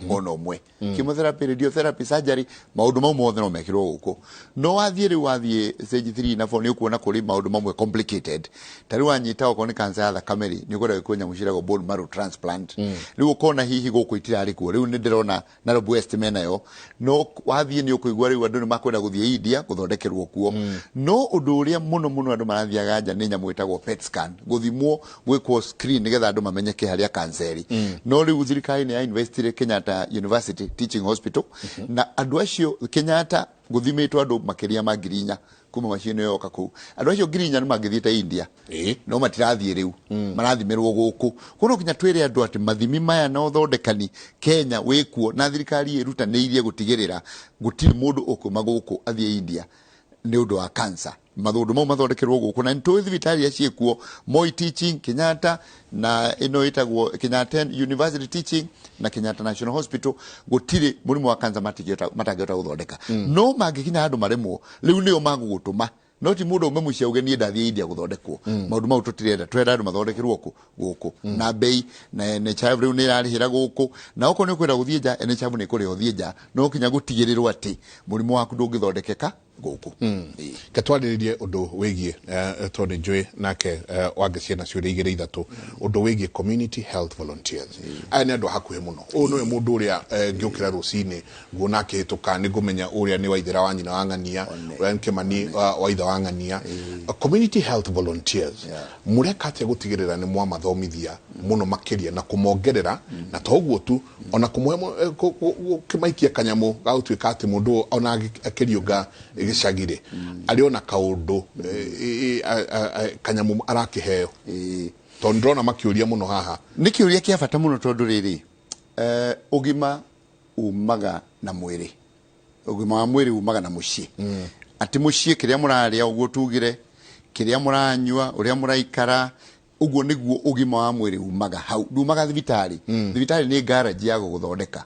ona ũmwe. Chemotherapy, radiotherapy, surgery, maũndũ mau mothe no mekĩrwo gũkũ. No wathiĩ rĩu wathiĩ stage 3 na 4, nĩ ũkuona kũrĩ maũndũ mamwe complicated. Ta rĩu wanyita okorwo nĩ cancer ya thakame rĩ, nĩ ũkwenda gwĩkwo nyamũ ciĩtagwo bone marrow transplant. Rĩu ũkona hihi gũkũ itirarĩ kuo. Rĩu nĩ ndĩrona Nairobi West menayo, no wathiĩ nĩ ũkũigua rĩu andũ nĩ makwenda gũthiĩ India gũthondekerwo kuo. No ũndũ ũrĩa mũno mũno andũ marathiaga nja nĩ nyamũ ĩtagwo PET scan, gũthimwo, gwĩkwo screen nĩgetha andũ mamenyeke harĩa cancer ĩrĩ. No rĩu thirikari nĩ ya investire Kenyatta University Teaching Hospital, na andũ acio Kenyatta gũthimĩtwo andũ makĩria ma 4,000 kuma macini ĩyo yoka kũu. Andũ acio 4,000 nĩ mangĩthiĩte India, no matirathiĩ, rĩu marathimĩrwo gũkũ. Koguo no nginya twĩre andũ atĩ mathimi maya na ũthondekani Kenya wĩkuo, na thirikari ĩrutanĩirie gũtigĩrĩra gũtirĩ mũndũ ũkuma gũkũ athiĩ India nĩ ũndũ wa cancer. Maũndũ mau mathondekerwo gũkũ, na nĩ tũĩ thibitarĩ iria ciĩkuo, Moi Teaching, Kenyatta na ĩno ĩtagwo Kenyatta University Teaching na Kenyatta National Hospital, gũtirĩ mũrimũ wa cancer matangĩhota gũthondeka. No mangĩkinya handũ maremwo, rĩu nĩo magũgũtũma, no ti mũndũ aume mũciĩ auge niĩ ndathiĩ India gũthondekwo. Maũndũ mau tũtirenda, tũrenda andũ mathondekerwo kũ gũkũ na bei, na NHIF rĩu nĩ ĩrarĩhĩra gũkũ, na okorwo nĩ ũkwenda gũthiĩ nja, NHIF nĩ ĩkũrĩha ũthiĩ nja, no kinya gũtigĩrĩrwo atĩ mũrimũ waku ndũngĩthondekeka. Gũkũ. Ĩĩ. Ke twarĩrĩrie ũndũ wĩgiĩ tondũ nĩ njũĩ nake wangĩ ciana ciũria igĩrĩ ithatũ, ũndũ wĩgiĩ community health volunteers. Aya nĩ andũ a hakuhĩ mũno. Ũyũ nĩwe mũndũ ũrĩa ngĩũkĩra rũcinĩ nguona akĩhĩtũka nĩ ngũmenya ũrĩa nĩ waithĩra wa nyina wa ng'ania, ũrĩa nĩ Kĩmani wa ithe wa ng'ania. Community health volunteers, mũreka atĩa gũtigĩrĩra nĩ mwamathomithia mũno makĩria na kũmongerera, na to ũguo tu, ona kũmũhe gũkĩmaikia kanyamũ ga gũtuĩka atĩ mũndũ ũyũ ona akĩriũnga gĩcagi-rĩ, arĩ ona kaũndũ kanyamũ arakĩheo? Tondũ ndĩrona makĩũria mũno haha. Nĩ kĩũria kĩa bata mũno, tondũ rĩrĩ ũgima umaga na mwĩrĩ, ũgima wa mwĩrĩ umaga na mũciĩ, atĩ mũciĩ kĩrĩa mũrarĩa, ũguo tugire, kĩrĩa mũranyua, ũrĩa mũraikara, ũguo nĩguo ũgima wa mwĩrĩ umaga. Hau ndumaga thibitarĩ. Thibitarĩ nĩ garage ya gũgũthondeka,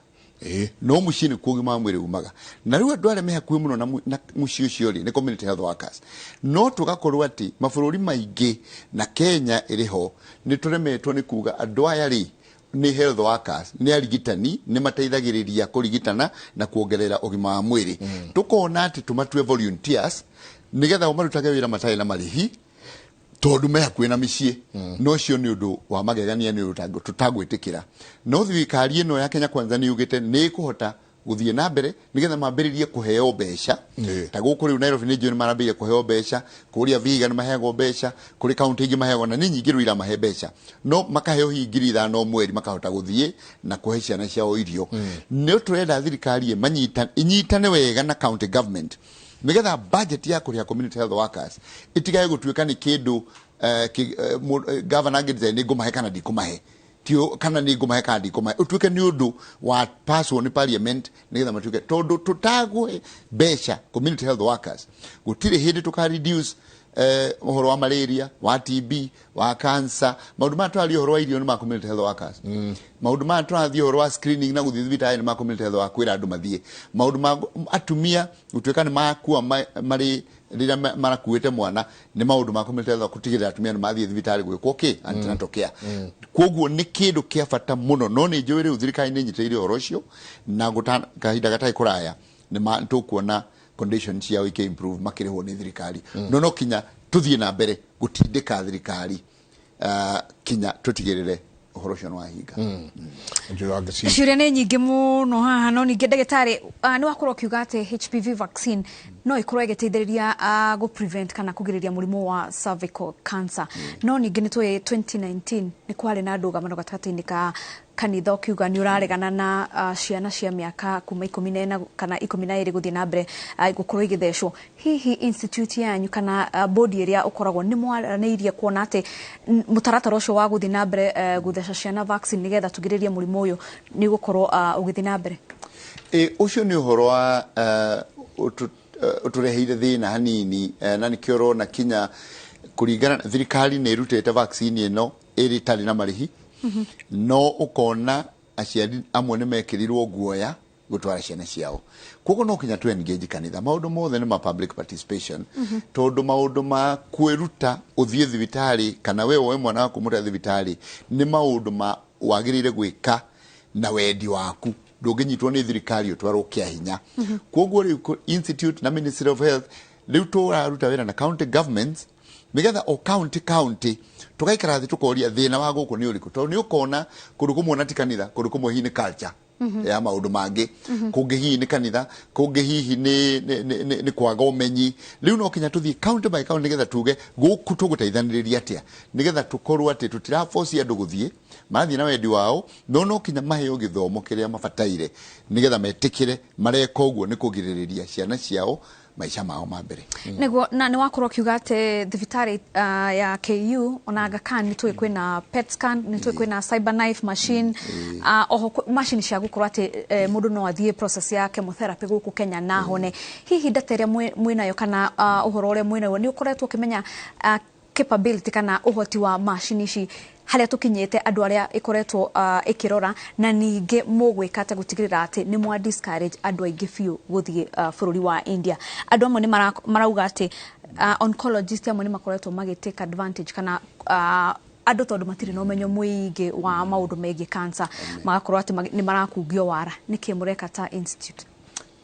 no mũciĩ nĩkuo ũgima wa mwĩrĩ umaga. Na rĩu andũ arĩa me hakuhĩ mũno na mũciĩ ũcio rĩ, nĩ community health workers. No tũgakorwo atĩ mabũrũri maingĩ na Kenya ĩrĩ ho, nĩ tũremetwo nĩ kuga andũ aya rĩ nĩ health workers, nĩ arigitani, nĩ mateithagĩrĩria kũrigitana na kuongerera ũgima wa mwĩrĩ. Tũkona atĩ tũmatue volunteers nĩgetha o marutage wĩra matarĩ na marĩhi, tondũ me hakuhĩ na mĩciĩ. No ũcio nĩ ũndũ wa magegania, nĩ ũndũ tũtagwĩtĩkĩra. No thirikari ĩno ya Kenya Kwanza nĩ yugĩte nĩ ĩkũhota gũthiĩ na mbere nĩgetha mambĩrĩrie kũheo mbeca. Ta gũkũ rĩu Nairobi nĩ njũĩ nĩ marambĩrĩria kũheo mbeca, kũrĩa Vihiga nĩ maheagwo mbeca, kũrĩ kaunti ingĩ maheagwo, na nĩ nyingĩ rĩu iramahe mbeca, no makaheo hihi 5,000 o mweri, makahota gũthiĩ na kũhe ciana ciao irio. Nĩ tũrenda thirikari ĩmanyita, inyitane wega na county government, nĩgetha budget ya kũrĩha community health workers ĩtigae gũtuĩka nĩ kĩndũ governor angĩ nĩ ngũmahe kana ndikũmahe, tio kana nĩ ngũmahe kana ndikũmahe, ũtuĩke nĩ ũndũ wa passwo nĩ parliament, nĩgetha matuĩke, tondũ tũtagũhe mbeca community health workers, gũtirĩ hĩndĩ tũka reduce ũhoro wa malaria, wa TB, wa cancer. Maũndũ maya tũraria ũhoro wa irio nĩ ma community health workers. Maũndũ maya tũrathiĩ ũhoro wa screening na gũthiĩ thibitarĩ nĩ ma community health workers, kwĩra andũ mathiĩ. Maũndũ ma atumia gũtuĩka nĩ makua marĩ rĩrĩa marakuĩte mwana nĩ maũndũ ma community health, gũtigĩrĩra atumia nĩ mathiĩ thibitarĩ gwĩkwo kĩ antenatal care. Koguo nĩ kĩndũ kĩa bata mũno, no nĩ njũĩ rĩu thirikari nĩ ĩnyitĩrĩire ũhoro ũcio, na kahinda gatarĩ kũraya nĩ tũkuona condition ciao ikĩ improve, makĩrĩhwo nĩ thirikari. No kinya tũthiĩ na mbere gũtindĩka thirikari kinya tũtigĩrĩre ũhoro ũcio nĩ wahinga. Njũĩ wangĩ Ciũria nĩ nyingĩ mũno haha, no ningĩ ndagĩtarĩ, nĩ wakorwo ũkiuga atĩ HPV vaccine no ĩkorwo ĩgĩteithĩrĩria gũ prevent kana kũgirĩrĩria mũrimũ wa cervical cancer. No ningĩ nĩ tũĩ 2019 nĩ kwarĩ na ndũgamano gatagatĩ-inĩ ka kanitha, ũkiuga nĩ ũraregana na ciana cia mĩaka kuma 14 kana 12 gũthiĩ na mbere gũkorwo igĩthecwo. Hihi institute yanyu kana bodi ĩrĩa ũkoragwo nĩ mwaranĩirie kuona atĩ mũtaratara ũcio wa gũthiĩ na mbere gũtheca ciana vaccine nĩgetha tũgirĩrĩrie mũrimũ ũyũ nĩ ũgũkorwo ũgĩthiĩ na mbere? Ĩ, ũcio nĩ ũhoro wa ũtũreheire thĩna hanini, na nĩkĩo ũrona kinya kũringana thirikari nĩ ĩrutĩte vaccine ĩno ĩrĩ ĩtarĩ na marĩhi, no ũkona aciari amwe nĩ mekĩrirwo guoya gũtwara ciana ciao. Koguo no kinya tu engage kanitha. Maũndũ mothe nĩ ma public participation, tondũ maũndũ ma kwĩruta ũthiĩ thibitarĩ kana we woe mwana waku mũtware thibitarĩ nĩ maũndũ ma wagĩrĩire gwĩka na wendi waku, ndũngĩnyitwo nĩ thirikari ũtwarwo kĩa hinya. Koguo rĩu institute na Ministry of Health rĩu tũraruta wĩra na county governments, nigetha o county county tũgaikara thĩ tũkoria thĩna wa gũkũ nĩ ũrĩkũ, tondũ nĩ ũkona kũndũ kũmwe na ti kanitha, kũndũ kũmwe hihi nĩ culture ya maũndũ mangĩ, kũngĩ hihi nĩ kanitha, kũngĩ hihi nĩ kwaga ũmenyi. Rĩu no kinya tũthiĩ county by county nĩgetha tuge gũkũ tũgũteithanĩrĩria atĩa, nĩgetha tũkorwo atĩ tũtiraboci andũ gũthiĩ, marathiĩ na wendi wao, no kinya maheo gĩthomo kĩrĩa mabataire nĩgetha metĩkĩre mareka ũguo nĩ kũgirĩrĩria ciana ciao maica mao ma mbere. Nĩguo, na nĩ wakorwo ũkiuga atĩ thibitarĩ ya KU ona Aga Khan nĩ tũĩ kwĩna PET scan, nĩ tũĩ kwĩna cyber knife machine, oho macini cia gũkorwo atĩ mũndũ no athiĩ process ya chemotherapy gũkũ Kenya na hone. Hihi data ĩrĩa mwĩnayo kana ũhoro ũrĩa mwĩnayo, nĩ ũkoretwo ũkĩmenya capability kana ũhoti wa macini ici, harĩa tũkinyĩte, andũ arĩa ĩkoretwo ĩkĩrora, na ningĩ mũgwĩka atĩa gũtigĩrĩra atĩ nĩ mwa discourage andũ aingĩ biũ gũthiĩ bũrũri wa India? Andũ amwe nĩ marauga atĩ oncologist amwe nĩ makoretwo magĩ take advantage kana andũ, tondũ matirĩ na ũmenyo mũingĩ wa maũndũ megiĩ cancer, magakorwo atĩ nĩ marakungio wara. Nĩkĩ mũreka ta institute?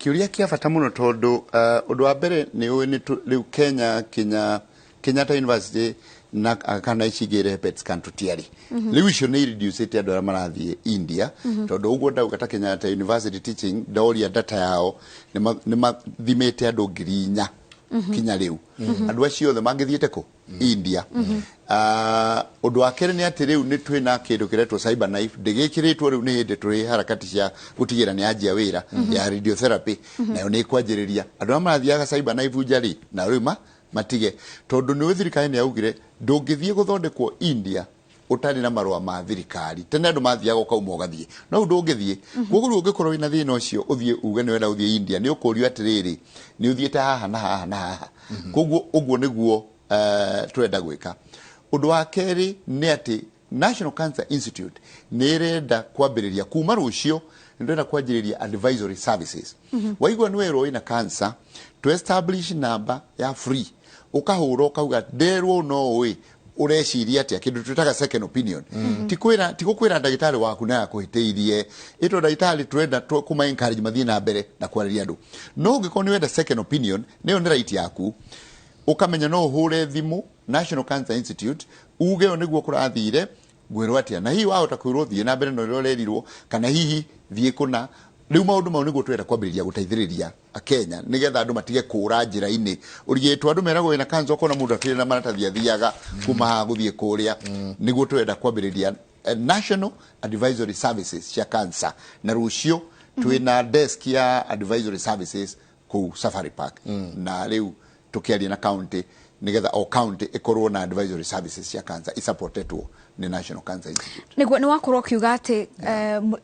Kĩũria kĩa bata mũno tondũ ũndũ wa mbere nĩ ũĩ nĩ rĩu Kenya kinya Kenyatta University na kana ici ingĩ irehe PET scan tũtiarĩ. Rĩu icio nĩ ireducĩte andũ arĩa marathiĩ India, tondũ ũguo ndauga ta Kenyatta University Teaching, ndoria data yao nĩ mathimĩte andũ 4,000 kinya rĩu. Andũ acio othe mangĩthiĩte kũ India. Ũndũ wa kerĩ nĩ atĩ rĩu nĩ twĩna kĩndũ kĩretwo cyber knife, ndĩgĩkĩrĩtwo rĩu, nĩ hĩndĩ tũrĩ harakati cia gũtigĩra nĩ yanjia wĩra ya radiotherapy, nayo nĩ ĩkwanjĩrĩria. Andũ arĩa marathiaga cyber knife nja rĩ, na rĩu matige, tondũ nĩ thirikari nĩ yaugire ndũngĩthiĩ gũthondekwo India ũtarĩ na marũa ma thirikari. Tene andũ mathiaga ũkauma ũgathiĩ, no rĩu ndũngĩthiĩ. Koguo rĩu ũngĩkorwo wĩna thĩna ũcio, ũthiĩ uge nĩ wenda gũthiĩ India, nĩ ũkũrio atĩrĩrĩ, nĩ ũthiĩte haha na haha na haha. Koguo ũguo nĩguo tũrenda gwĩka. Ũndũ wa kerĩ nĩ atĩ National Cancer Institute nĩ ĩrenda kwambĩrĩria kuma rũciũ, nĩ ndĩrenda kwanjĩrĩria advisory services. Waigua nĩ werwo wĩna cancer, to establish number ya free, ũkahũra ũkauga nderwo no ũĩ ũreciria atĩa, kĩndũ twĩtaga second opinion. Ti kwĩra, ti gũkwĩra ndagĩtarĩ waku na akũhĩtĩirie ĩto ndagĩtarĩ, tũrenda kũma encourage mathiĩ na mbere na kwarĩria andũ. No ũngĩkorwo nĩ wenda second opinion, nĩyo nĩ right yaku, ũkamenya no ũhũre thimũ National Cancer Institute uge ũyũ nĩguo kũrathire, ngwĩrwo atĩa, na hihi wahota kwĩrwo thiĩ na mbere na ũrĩa ũrerirwo, kana hihi thiĩ kũna. Rĩu maũndũ mau nĩguo tũrenda kwambĩrĩria gũteithĩrĩria Akenya, nĩgetha andũ matige kũra njĩra-inĩ. Ũrigĩtwo andũ meragwo wĩna cancer, ũkona mũndũ akĩrĩ na maratathi athiaga kuma haha gũthiĩ kũrĩa. Nĩguo tũrenda kwambĩrĩria National Advisory Services cia cancer, na rũciũ twĩna desk ya advisory services kũu Safari Park, na rĩu tũkĩaria na county nĩgetha o county ĩkorwo na advisory services cia cancer isupportetwo nĩ National Cancer Institute. Nĩguo nĩ wakorwo ũkiuga atĩ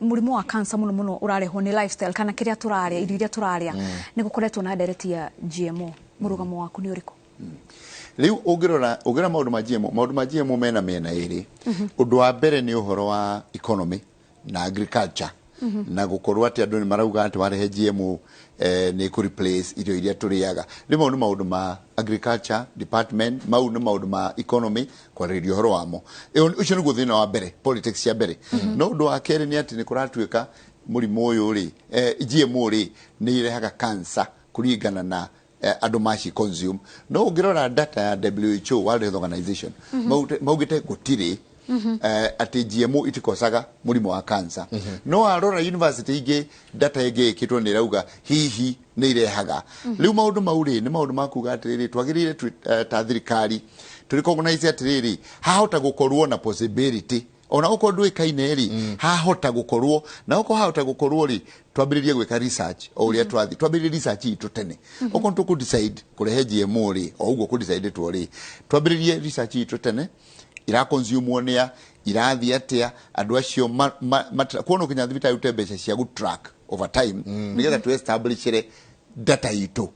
mũrimũ wa cancer mũno mũno ũrarehwo nĩ lifestyle kana kĩrĩa tũrarĩa, irio iria tũrarĩa. Nĩ gũkoretwo na ndereti ya GMO, mũrũgamo waku nĩ ũrĩkũ? Rĩu ũngĩrora maũndũ ma GMO, maũndũ ma GMO mena mĩena ĩrĩ. Ũndũ wa mbere nĩ ũhoro wa economy na agriculture, na gũkorwo atĩ andũ nĩ marauga atĩ warehe GMO nĩ kũ replace irio iria tũrĩaga. Rĩu mau nĩ maũndũ ma agriculture department, mau nĩ maũndũ ma economy kwarĩrĩria ũhoro wamo. Ũcio nĩguo thĩna wa mbere, politics cia mbere. No ũndũ wa kerĩ nĩ atĩ nĩ kũratuĩka mũrimũ ũyũ rĩ, GMO rĩ, nĩ irehaga cancer kũringana na andũ maci consume. No ũngĩrora data ya WHO, World Health Organization, maugĩte gũtirĩ atĩ GMO itikocaga mũrimũ wa cancer. No warora university ingĩ, data ĩngĩ ĩkĩtwo nĩ ĩrauga hihi nĩ irehaga. Rĩu maũndũ mau rĩ, nĩ maũndũ ma kuga atĩrĩrĩ, twagĩrĩire ta thirikari tũ recognize atĩrĩrĩ, hahota gũkorwo na possibility, ona okorwo ndũĩkaine rĩ, hahota gũkorwo na okorwo hahota gũkorwo rĩ, twambĩrĩrie gwĩka research o ũrĩa twathi, twambĩrĩrie research itũ tene. Okorwo tũkũ decide kũrehe GMO rĩ, o ũguo kũ decide two rĩ, twambĩrĩrie research itũ tene, iraconsume nĩa, irathiĩ atĩa, andũ acio kuona ũkinya thibitarĩ ũte mbeca cia gũ track over time, nĩgetha tu establishire data itũ.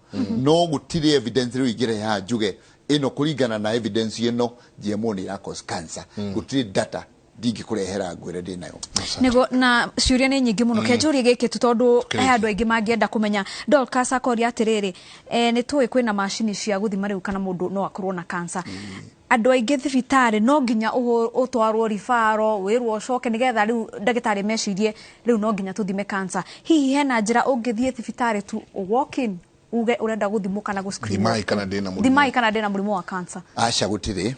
No gũtirĩ evidence rĩu ingĩreha njuge ĩno, kũringana na evidence ĩno, GMO nĩ ira cause cancer. Gũtirĩ data ndingĩkũrehera ngwĩre ndĩ nayo. Nĩguo, na ciũria nĩ nyingĩ mũno, ke njũrie gĩkĩ tu tondũ he andũ aingĩ mangĩenda kũmenya. Dorcas akoria atĩrĩrĩ, nĩ tũĩ kwĩna macini cia gũthima rĩu kana mũndũ no akorwo na cancer. Andũ aingĩ thibitarĩ no nginya ũtwarwo ribaro, wĩrwo ũcoke, nĩgetha rĩu ndagĩtarĩ mecirie rĩu no nginya tũthime cancer. Hihi hena njĩra ũngĩthiĩ thibitarĩ tu, walk in, uge ũrenda gũthimwo kana gũ screen? Thimai kana ndĩna mũrimũ. Thimai kana ndĩna mũrimũ wa cancer. Aca, gũtirĩ.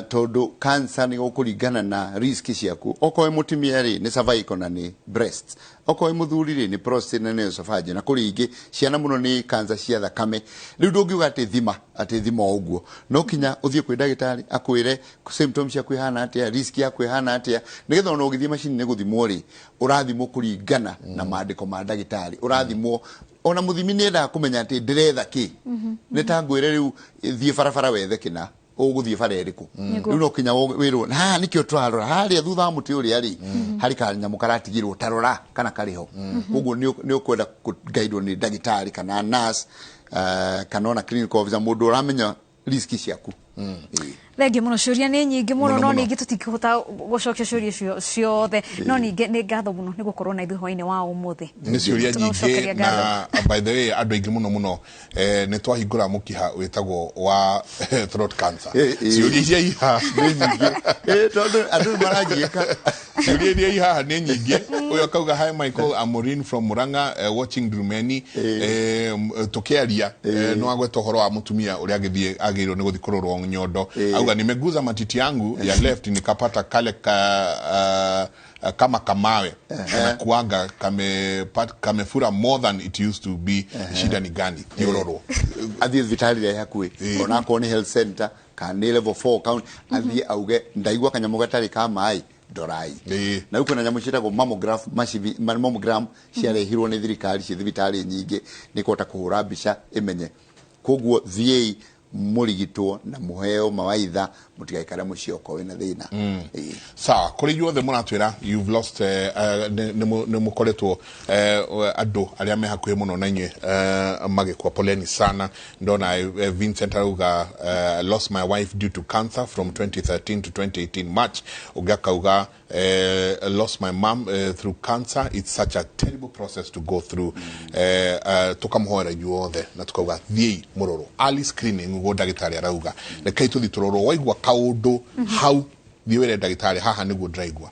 Tondũ cancer nĩ gũkũringana na risk ciaku. Okorwo wĩ mũtumia rĩ, nĩ cervical na nĩ breast. Okorwo wĩ mũthuri rĩ, nĩ prostate na nĩ esophageal, na kũrĩ ingĩ ciana mũno nĩ cancer cia thakame. Rĩu ndũngiuga atĩ thima, atĩ thima o ũguo. No kinya ũthiĩ kwĩ ndagĩtarĩ akwĩre symptoms ciaku ihana atĩa, risk yaku ihana atĩa, nĩgetha ona ũgĩthiĩ macini-inĩ gũthimwo rĩ, ũrathimwo kũringana na maandĩko ma ndagĩtarĩ. Ũrathimwo ona mũthimi nĩ endaga kũmenya atĩ ndĩretha kĩ. Nĩ ta ngwĩre rĩu thiĩ barabara wethe kĩna, ũgũthiĩ bara ĩrĩkũ? Rĩu no kinya wĩrwo haha nĩkĩo tũrarora harĩa thutha wa mũtĩ ũrĩa rĩ, harĩ kanyamũ karatigirwo, tarora kana karĩ ho. Koguo nĩ ũkwenda kũgaidwo nĩ ndagĩtarĩ kana nurse, kana ona clinical officer, mũndũ ũramenya risk ciaku. Ĩĩ. Thengiũ mũno, ciũria nĩ nyingĩ mũno, Mũno, no mũno. Ningĩ tũtingĩhota gũcokia ciũria icio ciothe, no ningĩ nĩ ngatho mũno nĩ gũkorwo na ithuĩ hwainĩ wa ũmũthĩ. Nĩ ciũria Tũgũcokeria nyingĩ ngatho. na by the way andũ aingĩ mũno mũno, nĩ twahingũra mũkiha wĩtagwo wa throat cancer. Ciũria iria ihaha Nĩ nyingĩ. Tondũ andũ nĩ marangiĩka. Ciũria iria ihaha nĩ nyingĩ. Ũyũ akauga, "Hi Michael, I'm Maureen from Murang'a, watching Ndurumeni." Tukiaria no agweta ũhoro wa mũtumia ũrĩa agĩthiĩ agĩrĩirwo nĩ gũthiĩ kũrorwo nyondo. Auga, "Nimeguza matiti yangu ya left nikapata kale ka, kama kamawe kanakuanga kamefura more than it used to be. Shida ni gani? Thiĩ ũrorwo." Athiĩ thibitarĩ ĩrĩa ĩ hakuhĩ, onakorwo nĩ health center kana nĩ level 4 county, athiĩ auge, "Ndaigua kanyamũ gatarĩ ka maĩ, ndorai." Na rĩu kwĩna nyamũ ciĩtagwo mammograph mammogram, ciarehirwo nĩ thirikari ciĩ thibitarĩ nyingĩ, nĩ kũhota kũhũra mbica ĩmenye. Koguo thiĩi mũrigitwo na mũheo mawaitha, mũtigaikare mũciĩ okorwo wĩna thĩna. Sawa, kũrĩ inyuothe mũratwĩra you've lost, nĩ mũkoretwo andũ arĩa me hakuhĩ mũno na inyuĩ magĩkua, poleni sana. Ndona Vincent arauga, "Lost my wife due to cancer from 2013 to 2018 March." Ũngĩ akauga, "Lost my mom through cancer. It's such a terrible process to go through." Tukamũhoera inyuothe na tukauga thiĩi mũrorwo, early screening ũguo ndagĩtarĩ arauga. Rekei tũthiĩ tũrorwo. Waigua kaũndũ hau, thiĩ wĩre ndagĩtarĩ, "Haha nĩguo ndĩraigua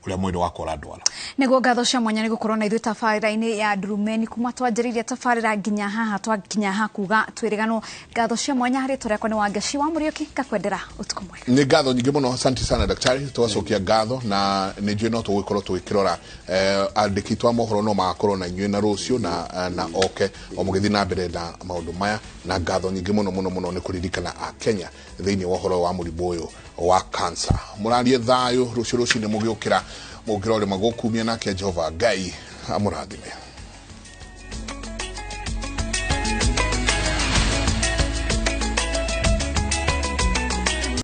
ũrĩa mwĩrĩ wakwa ũrandwara." Nĩguo, ngatho cia mwanya nĩ gũkorwo na ithuĩ tabarĩra-inĩ ya Ndurumeni kuma twanjĩrĩirie tabarĩra nginya haha twakinya ha kuga twĩrĩganwo. Ngatho cia mwanya harĩ rĩtwa rĩakwa nĩ Wangeci wa Mũriũki, ngakwendera ũtukũ mwega. Nĩ ngatho nyingĩ mũno, asante sana daktari. Twacokia ngatho na nĩ njũĩ no tũgũkorwo tũgĩkĩrora andĩki twa mohoro no magakorwo na inyuĩ na rũciũ na oke o mũgĩthiĩ na mbere na maũndũ maya. Na ngatho nyingĩ mũno mũno mũno nĩ kũririkana a Kenya thĩinĩ wa ũhoro wa mũrimũ ũyũ wa cancer. Mũrarie thayũ rũciũ rũcinĩ mũgĩũkĩra mũngĩrorĩma gũkumia nake Jehova Ngai amũrathime.